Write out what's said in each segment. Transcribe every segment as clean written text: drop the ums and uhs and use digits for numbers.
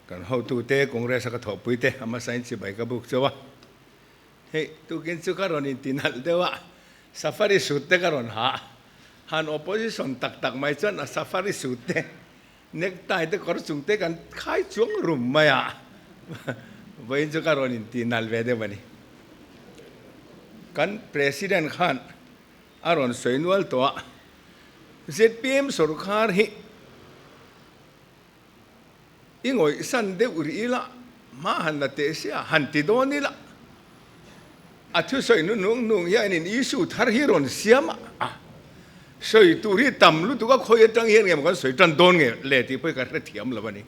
Kan hotute Congress a ka thawhpui te a hmasa in chibai ka buk chauh a. Hei tukin chu ka rawn inti nalh deuh a, safari suit te ka rawn ha a, han opposition tak tak mai chuan a safari suit te, necktie te kawr chung te kan khai chuang rum mai a, vawiin chu ka rawn inti nalh ve deuh a ni. Kan President khan a rawn sawi nual tawh a, zpm sorkar hi I ngawihsan deuh rih ila, hma han la teh sia, han ti dawn ila. A thusawi nu nung nung hianin issue thar hi rawn siam a, sawi tur hi tam lutuk a, khawi atang hian nge maw kan sawi tan dawn nge le tih pawh hi ka hrethiam lo a ni.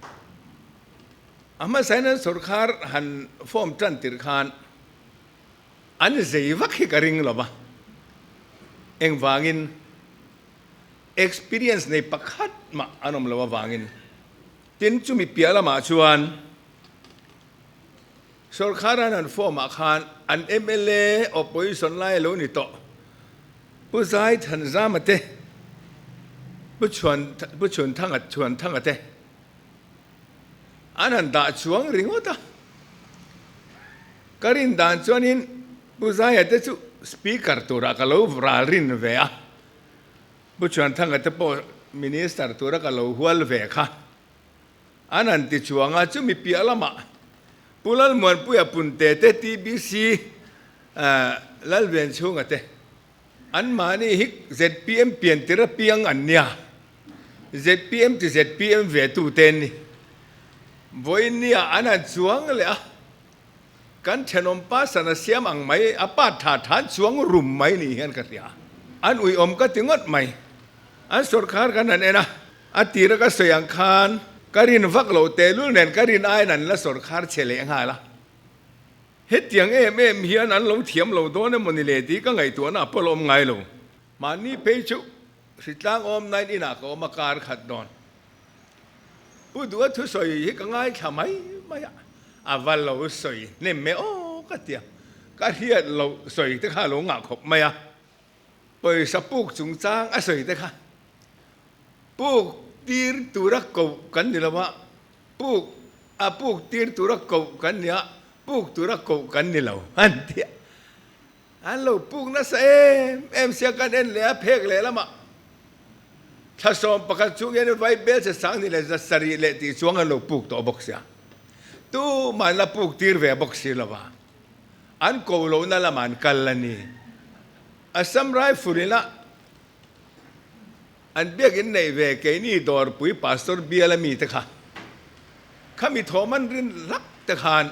A hmasain an sawrkhar han form tan tirh khan an zei vak hi ka ring lo va, engvangin Experience nei pakhat mah an awm lo avangin tin chumi piah lamah chuan sorkharan an form ah khan an mla opposition lai a lo ni tawh. Pu Zai Thanzama te, Pu Chhuan Pu Chhunthanga Chhuanthanga te an han dah chuang ringawt a. Ka rin dan chuanin Pu Zaia te chu speaker turah ka lo ral rin ve a. Pu Chuanthanga te pawh Minister tura ka lo hual ve kha an han ti chuang a, chumi piah lamah Pu Lalmuanpuia Punte te TBC Lalvenchhunga te anmahni hi zpm pian tir apiang an nia, zpm ti zpm ve tu te an ni. Vawiin-nia an han chuang leh a. Kan thenawm pa sana siam ang mai, a pa tha than chuang rum mai ni hian ka hria. An uiawm ka ti ngawt mai. An sawrkhar kan han en a, a tira ka sawi ang khan ka rin vak lo tehlul nen ka rin aiin an la sawrkhar che leh nghal a. Hetiang em em hian an lo thiam lo dawn emaw ni le tih ka ngaihtuahna a pawlawm ngai lo. Mahni phei chu hritlang awm nain inah ka awm a kar khat dawn. Pu Duha thusawi hi ka ngaithla mai mai a, a va lo sawi hnem e aw ka ti a, ka hriat loh sawi te kha a lo ngah khawp mai a, pawisa puk chungchang a sawi te kha puk tir tura koh kan ni lo a, puk a puk tir tura koh kan ni a, puk tura koh kan ni lo an ti a, an lo puk nasa em em sia kan en leh a phek leh lamah. Thla 11 chung hian vai bel che sang ni leh 700 leh tih chuang an lo puk tawh bawk sia. Tumah an la puk tir ve bawk si lo va. An ko lohna lamah an kal a ni. Assam Rifle in a an biakin neih ve keini dawrpui Pastor bial a mi te kha khami thawm an rin lak te khan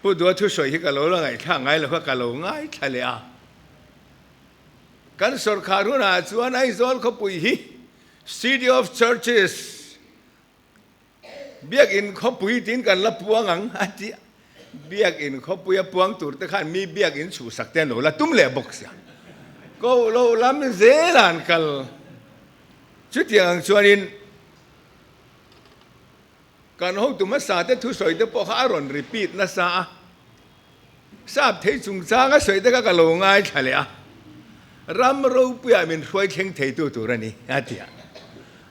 Pu Dua thusawi hi ka lo la ngaihthlak ngai lo kha ka lo ngaithla leh a. Kan sawrkhar hunah chuan Aizawl khawpui hi City of Churches, Biakin khawpui tiin kan la puang ang a ti a. Biakin khawpuia puang tur te khan mi biakin chhuhsak te an lo la tum leh bawk sia. Koh loh lam zelah an kal. Chutiang ang chuanin Kan hotu hmasa te thusawi te pawh kha a rawn repeat nasa a, sap thei chungchang a sawi te kha ka lo ngaithla leh a, ram ropuiah min hruai thleng theitu tur a ni a ti a.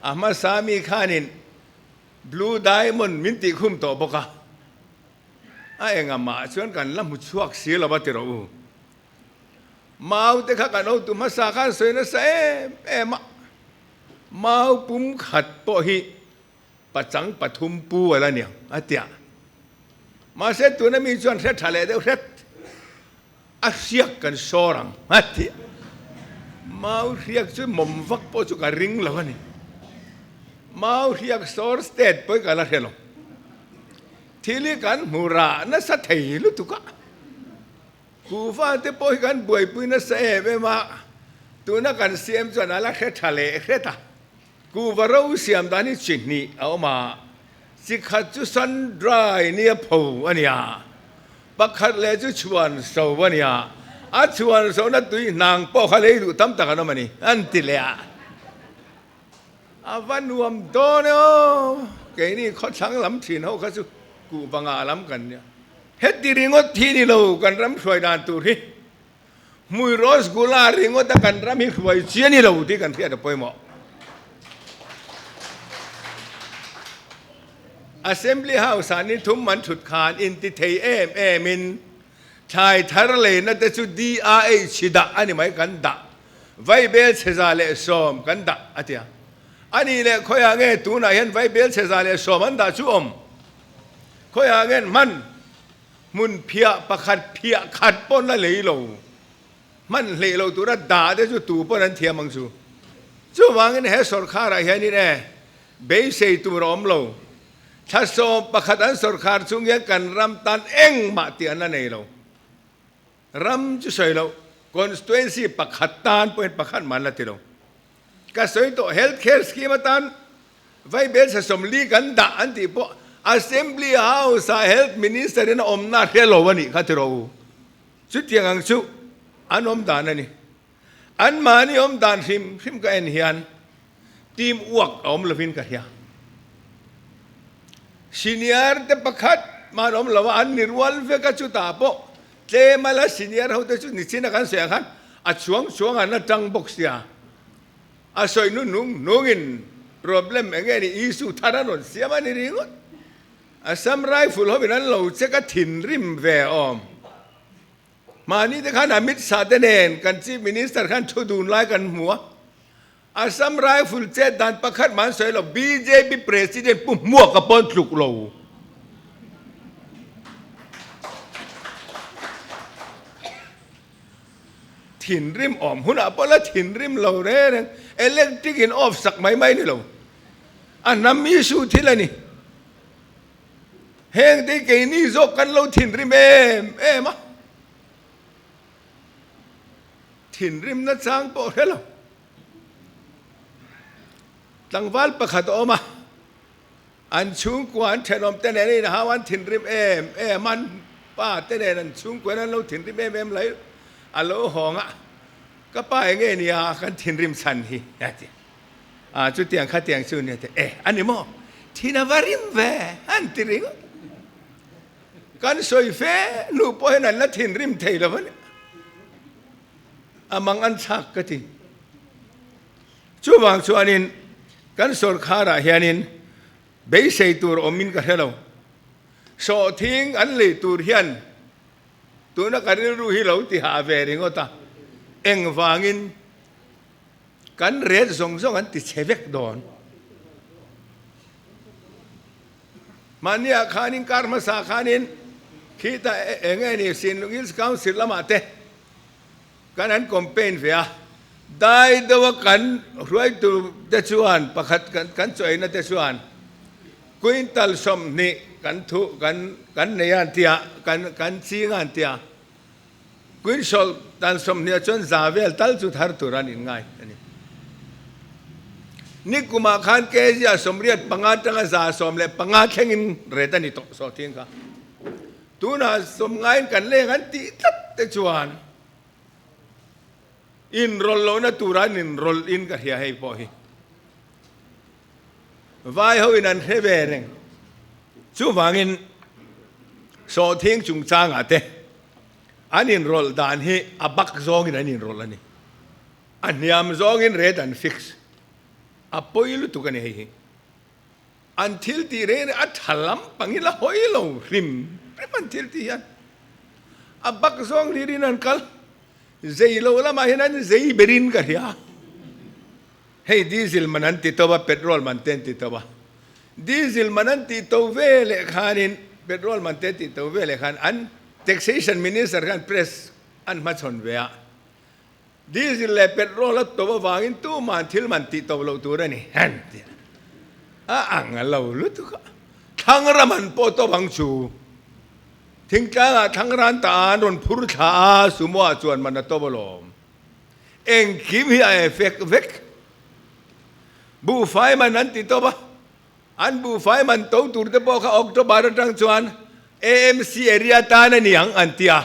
A hmasa mi khanin Blue Diamond min tih khum tawh bawk a, a engah mah chuan kan la hmu chhuak si lo a ti rawh u. Mau te kha kan hotu hmasa khan sawi nasa em em a, mau pum khat pawh hi Pachang pathum pu a la niang a ti a. Mahse tuna mi chuan hre tha leh deuh hret a hriak kan sawr ang a ti a. Mau hriak chu mawm vak pawh chu ka ring lo a ni. Mau hriak sawr state pawh hi ka la hre lo. Thil hi kan hmu rah nasa thei lutuk a. Kuhva te pawh hi kan buaipui nasa em em a, tuna kan siam chuan a la hre tha leh hret a. Kuhva ro siam dan hi chi hnih a awm a, chi khat chu sun dry nia pho a nia, pakhat leh chu chhuan so a nia, a chhuan sona tui hnang pawh kha lei duh tam tak an awm a ni, an ti leh a. A va nuam dawn e aw, keini khawthlang lam thin ho kha chu kuhva ngah lam kan nia. Heti ringawt hi ni lo kan ram hruai dan tur hi. Hmui Rosgulla ringawt a kan ram hi hruai chi a ni lo tih kan hriat a pawimawh. Assembly House ah ni thum an thut khan inti thei em em in thlai thar leina te chu DRH dah a ni mai kan dah. Vaibel chhe 110 kan dah a ti a. A nih leh khawiah nge tunah hian vaibel chhe 110 an dah chu awm? Khawiah nge hman hmun phiah pakhat phiah khat pawn la lei lo? Hman hleih lo tura dah te chu tu pawn an thiam ang chu. Chuvangin he sawrkharah hianin e beisei tur a awm lo. Thla 11 an sawrkhar chung hian kan ram tan engmah tih an la nei lo. Ram chu sawi loh, constituency pakhat tan pawhin pakhat mah an la ti lo. Ka sawi tawh health care scheme atan vaibel sa 40 kan dah an tih pawh Assembly House ah Health Minister in a awmna hre lo a nih kha ti rawh u. Chutiang ang chu an awm dan a ni. Anmahni awm dan hrim hrim ka en hian team work a awm lovin ka hria. Senior te pakhat mah an awm lo a, an ni rual vek a, chutah pawh tlem a la senior ho te chu nichin a kan sawi ang khan a chuang chuang an la tang bawk sia. A sawi nu nung nungin problem eng nge ni issue thar an rawn siam a ni ringawt. Assam Rifle hovin an lo check a thinrim ve awm. Mahni te khan Amit Shah te nen kan Chief Minister khan thu dun lai kan hmu a, Assam Rifle chet dan pakhat mah an sawi lo, bjp President Pu Hmuaka pawh an tluk lo. Thinrim awm hunah pawh la thinrim lo reng reng, electric in off sak mai mai ni lo, a hnam issue thil a ni. Heng te keini zawk kan lo thinrim em em a, thinrimna chang pawh hre lo. Tlangval pakhat a awm a, an chhungkua an thenawm te nen a inhau an thinrim em em a, an pa te nen an chhungkua in an lo thinrim em em lai a lo hawng a, ka pa eng nge nia kan thinrim chhan hi a ti. A chutiang khatiang chu nia te e a ni maw? Thin a va rim ve an ti ringawt. Kan sawi fe hnu pawh hian an la thinrim thei lo va nia. A mang an chhak ka ti. Chuvang chuanin kan sawrkharah hianin beisei tur awmin ka hre lo. Sawhthing an lei tur hian tuna ka rilru hi lo ti hah ve ringawt a, engvangin Kan ret zawng zawng an ti chhe vek dawn. Mahniah khanin kar hmasa khanin khita eng nge ni Sinlung Hills Council lamah te kan han campaign ve a, dai deuha kan hruaitu te chuan pakhat kan chawiina te chuan quintal 20 kan thu kan kan nei a an ti a, kan kan ching a an ti a. Quinshol dan 20 chuan za vel tal chu thar tur an inngai a ni. Nikumah khan kg ah 85 atanga 115 thlengin ret a ni tawh sawhthing kha. Tunah 90 in kan leng an tih tlat te chuan inrawlh lohna tura an inrawlh in ka hria hei pawh hi. Vai ho in an hre ve reng. Chuvangin sawhthing chungchangah te an inrawlh dan hi a bak zawngin an inrawlh a ni. A hniam zawngin rate an fix. A pawi lutuk a ni hei hi. An thil tih reng reng a tha lam pangin la hawi lo hrim hrim an thil tih hian. A bak zawng hlirin an kal. Zei lo lamah hian an zei berin ka hria. Hei diesel man an ti to a, petrol man te an ti to a. Diesel man an tih to ve leh khanin, petrol man te an tih to ve leh khan an taxation minister khan press an hmachhawn ve a. Diesel leh petrol a to avangin tuman thil man tih to loh tur a ni han ti a. A ang a lo lutuk a. Thlangra man pawh to bang chu. Thingtlangah thlangra an tah a, an rawn phur thla a, sumo ah chuan man a to alawm. Engkim hi a effect vek. Buhfai man an ti tawp a, an buhfai man to tur te pawh kha October atang chuan AMC area tan a ni ang an ti a.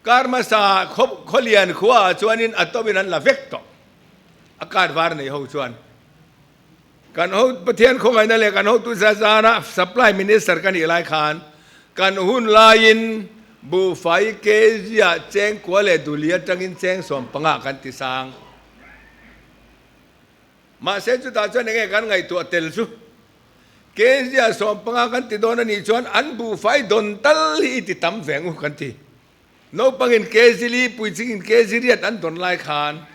Kar hmasa khawlian khua ah chuanin a tawpin an la vek tawh. A card var nei ho chuan. Kan ho Pathian khawngaihna leh kan hotu zazana Supply Minister ka nih lai khan kan hun laiin buhfai kg ah cheng kua leh duli atangin cheng 15 kan ti sang. Mahse chutah chuan enge kan ngaihtuah tel chu? Kezia 15 kan ti dawn a nih chuan an buhfai dawn tal hi i ti tam ve ang u kan ti. Naupangin kg li, puichingin kg riat an dawn lai khan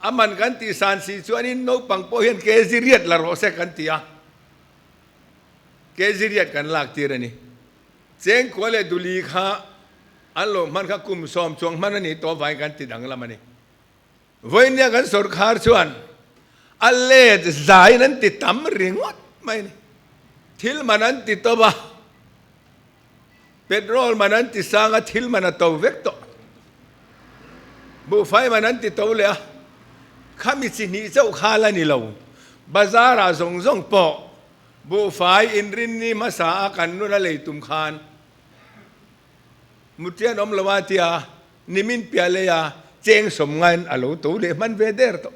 a man kan tih san si chuanin naupang pawh hian kg riat la rawh se kan ti a, kg riat kan lak tir a ni. Chengkua leh Duli kha an lo hman kha kum 10 chuang hman a nih tawh avangin kan ti danglam a ni. Vawinia kan sawrkhar chuan a let zaiin an ti tam ringawt mai a ni. Thil man an ti tawp a, petrol man an ti sang a, thil man a to vek tawh. Buhfai man an ti to leh a, khami chi hnih chauh kha la ni lo. Bazar ah zawng zawng pawh buhfai inrinni hmasa a kan nun a lei tum khan mutian awm lo a tia Nimin piah leia cheng 90 in a lo to leh hman ve der tawh.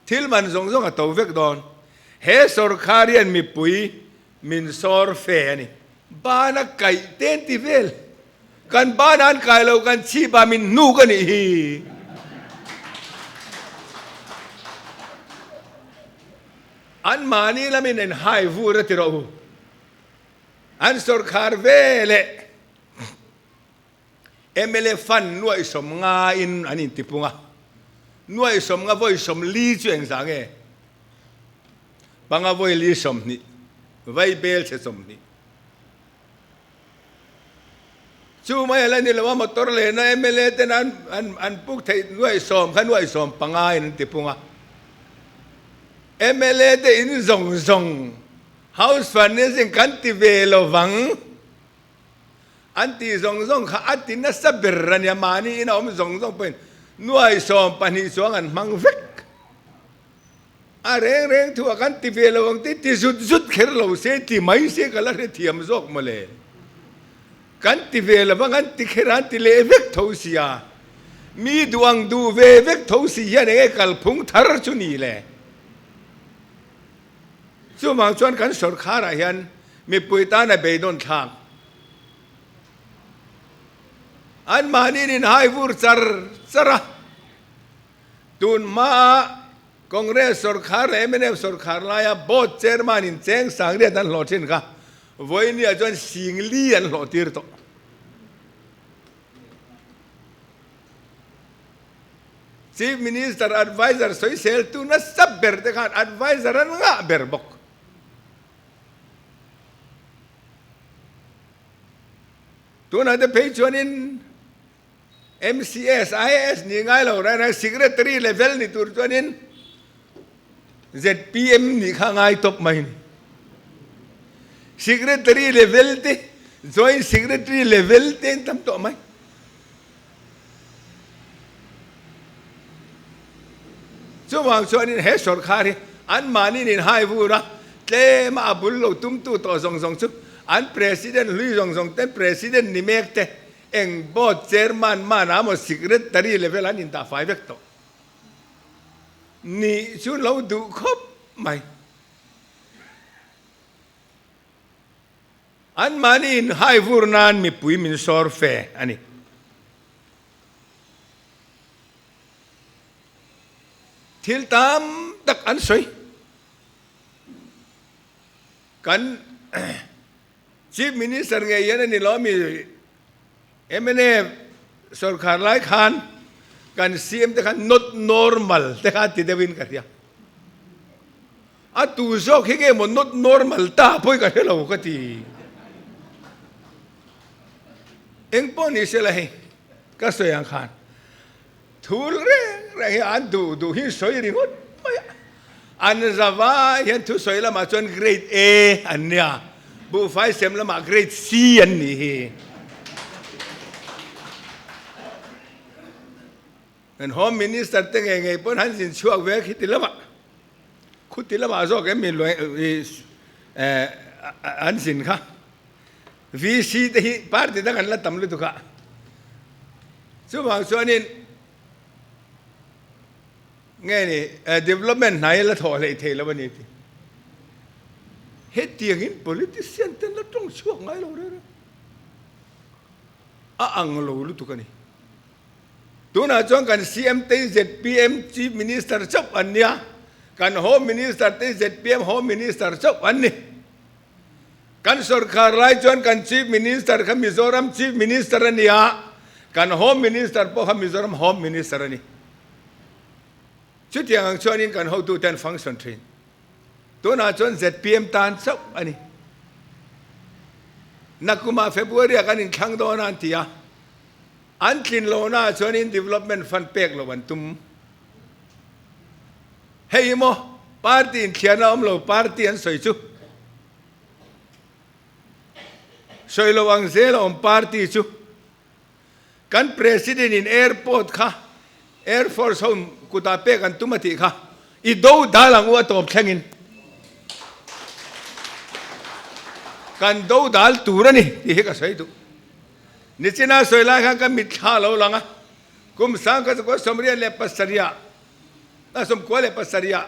Thil man zawng zawng a to vek dawn. He sawrkhar hian mipui min sawr fe a ni. Bana kaih te an ti vel. Kan bana an kai lo kan chhip ah min hnuk a nih hi. An mahni lamin en hai vur a ti rawh u. An sawrkhar ve leh. Mla fund nuaih 50 in an intipung a, nuaih 50 vawi 40 chu engzah nge? Panga vawi li 20, vai bel chhe 20. Chu mai a la ni lo a, motor lehna mla ten an an puk theih nuaih 10 kha nuaih 15 in an tipung a. Mla te in zawng zawng house furnishing kan ti ve lo vang. An tih zawng zawng kha a ti nasa ber a nia, mahni in a awm zawng zawng pawhin nuai 12 chuang an hmang vek. A reng reng thu ah kan ti ve lo ang tih ti zut zut kher lo se ti mai se ka la hrethiam zawk mawle. Kan ti ve lo vang an ti kher a an ti leh vek tho sia. Mi duh ang duh ve vek tho si hian enge kalphung thar chu ni le. Chuvang chuan kan sawrkharah hian mipui tana beidawn thlak anmahni in hai vur char char a, tun hmaa Congress sawrkhar leh mnf sawrkhar laia board chairman in cheng 8000 an hlawh thin kha vawinia chuan 4000 an hlawh tir tawh. Chief Minister Adviser sawiseltu nasa ber te khan Adviser an ngah ber bawk. Tunah te phei chuanin MCS, IAS ni ngai lo reng reng Secretary level ni tur chuanin zpm nih kha ngai tawp mai ni. Secretary level te, Joint Secretary level te an tam tawh mai. Chuvang chuanin he sawrkhar hi anmahni nin hai vur a, tlema a bul lo tumtu tawh zawng zawng chu an President hlui zawng zawng ten President ni mek te eng board chairman mana maw secretary level an indah fai vek tawh nih chu lo duh khawp mai. Anmahni in hai vur nan mipui min sawr fe a ni. Thil tam tak an sawi. Kan Chief Minister ngei hian a ni lo mi mnf sawrkhar lai khan kan CM te khan not normal te kha ti deuhin ka hria. A tu zawk hi nge maw not normal ta pawh hi ka hre lo ka ti. Eng pawh ni sela hei ka sawi ang khan thul reng reng hi an duh duh hi sawi ringawt mai a. An zava hian thusawi lamah chuan grade A an nia, buhfai sem lamah grade C an nih hi. Kan Home Minister te ngei ngei pawn han zin chhuak ve khi ti lamah, khuti lamah zawk em mi an zin kha. VC te hi party dang an la tam lutuk a. Chuvang chuanin nge ni development hnai la thawh hleih thei lo a ni ti. Hetiangin politician ten la tawng chhuak ngai lo reng reng. A ang lo lutuk a ni. Tunah chuan kan CM te hi zpm Chief Minister chauh an nia. Kan Home Minister te hi zpm Home Minister chauh an ni. Kan sorkar lai chuan kan Chief Minister kha Mizoram Chief Minister a ni a, kan Home Minister pawh kha Mizoram Home Minister a ni. Chutiang ang chuanin kan hotute an function thin. Tunah chuan zpm tan chauh a ni. Nakumah February-ah kan inthlang dawn a an ti a, an tlin lohnaah chuanin Development Fund pek loh an tum. Hei maw party inthiarna awm lo party an sawi chu sawi lo ang zel a awm party chu kan president in airport kha air force ho kutah pek an tum a tih kha i do dal ang u a tawp thleng in kan do dal tur a ni tih hi ka sawi duh. Nichina sawi lai khan ka mitthla lo lang a. Kum 1997 ah 97 ah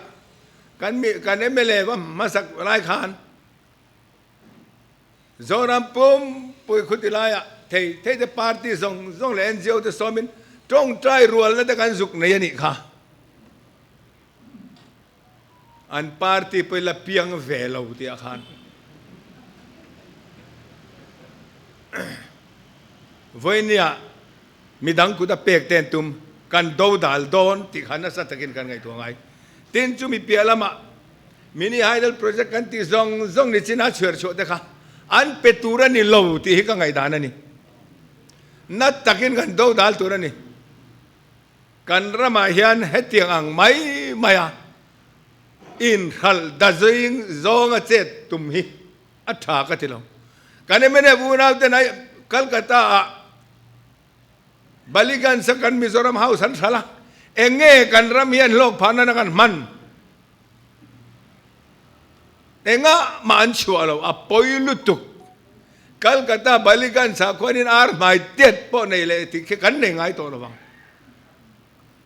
kan mi kan mla va hmasak lai khan Zoram pumpui khuti laiah thei thei te party zawng zawng leh NGO te sawmin tawngtai rualna te kan zuk nei a nih kha. An party pawh la piang ve lo tih ah khan vawinia Midang kut a pek ten tum kan do dal dawn tih kha nasa takin kan ngaihtuah ngai. Tin, chumi piah lamah Mini Hydel Project kan tih zawng zawng ni chin a chhuar chhuah te kha an pe tur a ni lo tih hi ka ngaihdan a ni. Na takin kan do dal tur a ni. Kan ramah hian hetiang ang mai maia inhralh dazing zawnga chet tum hi A tha ka ti lo. Kan mnf unau ten ai Calcutta ah Ballygunge a kan Mizoram House an hral a, eng nge kan ram hi an hlawk phah nana kan hman? Engah mah an chhuah lo, a pawi lutuk. Calcutta Ballygunge ah khuanin ar hmai tiat pawh nei leh tih khi kan nei ngai tawh lo vang.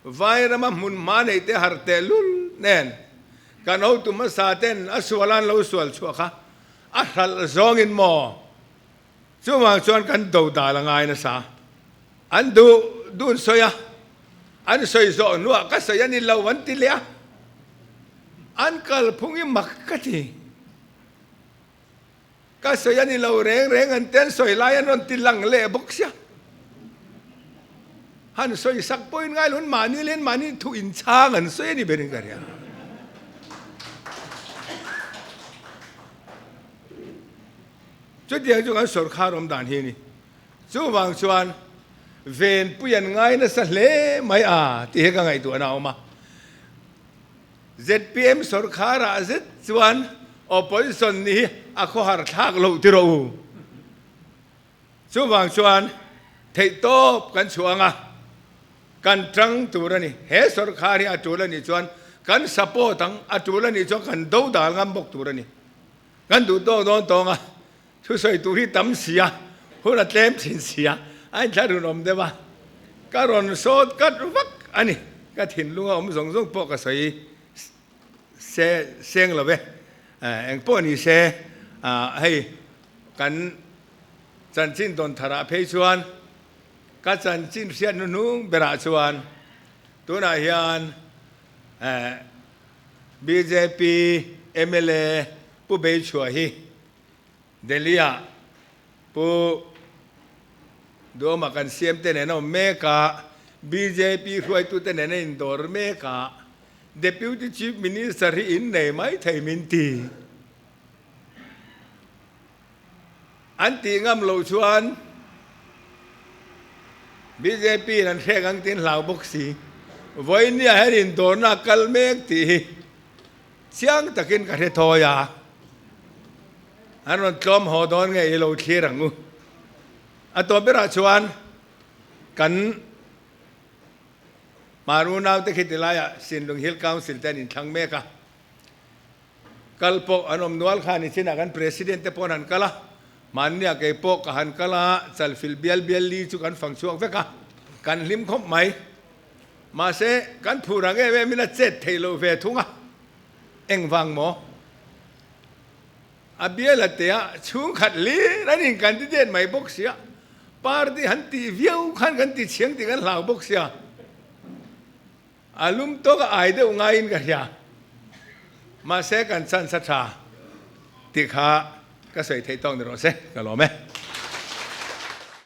Vai rama hmun hma nei te har teh lul nen kan hotu hmasa ten a sual an lo sual chhuah kha a hralh zawngin maw? Chuvang chuan kan do dal a ngai nasa. An duh dun sawi a, an sawi zawh hnuah ka sawi a ni lo an ti leh a, an kalphung hi mak ka ti. Ka sawi a ni lo reng reng an ten sawi lai an rawn ti lang leh bawk sia. Han sawi sak pawhin ngai lo mahni leh mahni thu inchhang an sawi a ni berin ka ria. Chutiang chu kan sawrkhar awm dan hi a ni. Chuvang chuan venpui an ngai nasa hle mai a tih hi ka ngaihtuahna a awm a. Zpm sawrkharah zet chuan opposition nih hi a khawhar thlak loh ti rawh u. Chuvang chuan theihtawp kan chhuah ang a, kan tang tur a ni. He sawrkhar hi a tul a nih chuan kan support ang, a tul a nih chuan kan dodal ngam bawk tur a ni. Kan duh tawk dawn tawng a, thusawi tur hi tam si a, hun a tlem thin si a, a inthlahrun awm deuh a, ka rawn sawt kat vak a ni. Ka thinlung a awm zawng zawng pawh ka sawi se seng lo e. Eng pawh ni se, hei kan chanchin dawn tharah phei chuan ka chanchin hriat hnuhnung berah chuan tunah hian Bjp mla Pu Beichhua hi Delhi-ah Pu Duhawma kan siam te nen a awm mek a, bjp hruaitute nen a indawr mek a, Deputy Chief Minister hi in nei mai thei min ti. An tih ngam loh chuan bjp in an hrek ang tiin hlau bawk si. Vawinia hian indawrna a kal mek tih hi chiang takin ka hre thawi a. An rawn tlawm haw dawn nge i lo thlir ang u. A tawp berah chuan kan Hmar unaute khi tilaiah Sinlung Hill Council te an inthlang mek a. Kal pawh an awm nual kha nichinah kan President te paw'n han kal a, hmannia kei pawh ka han kal a, chalfilh bial bial li chu kan fang chhuak vek a, kan hlim khawp mai. Mahse, kan phur ang em em in a chet theih loh ve thung a, engvang maw? A bial a tea chhungkhat lir an in candidate mai bawk sia, party han tih viau khan kan ti chhiang tih kan hlau bawk sia. A lum tawk a ai deuh ngaiin ka hria. Mahse kan chance a tha tih kha ka sawi theih tawk ni rawh se, ka lawm e.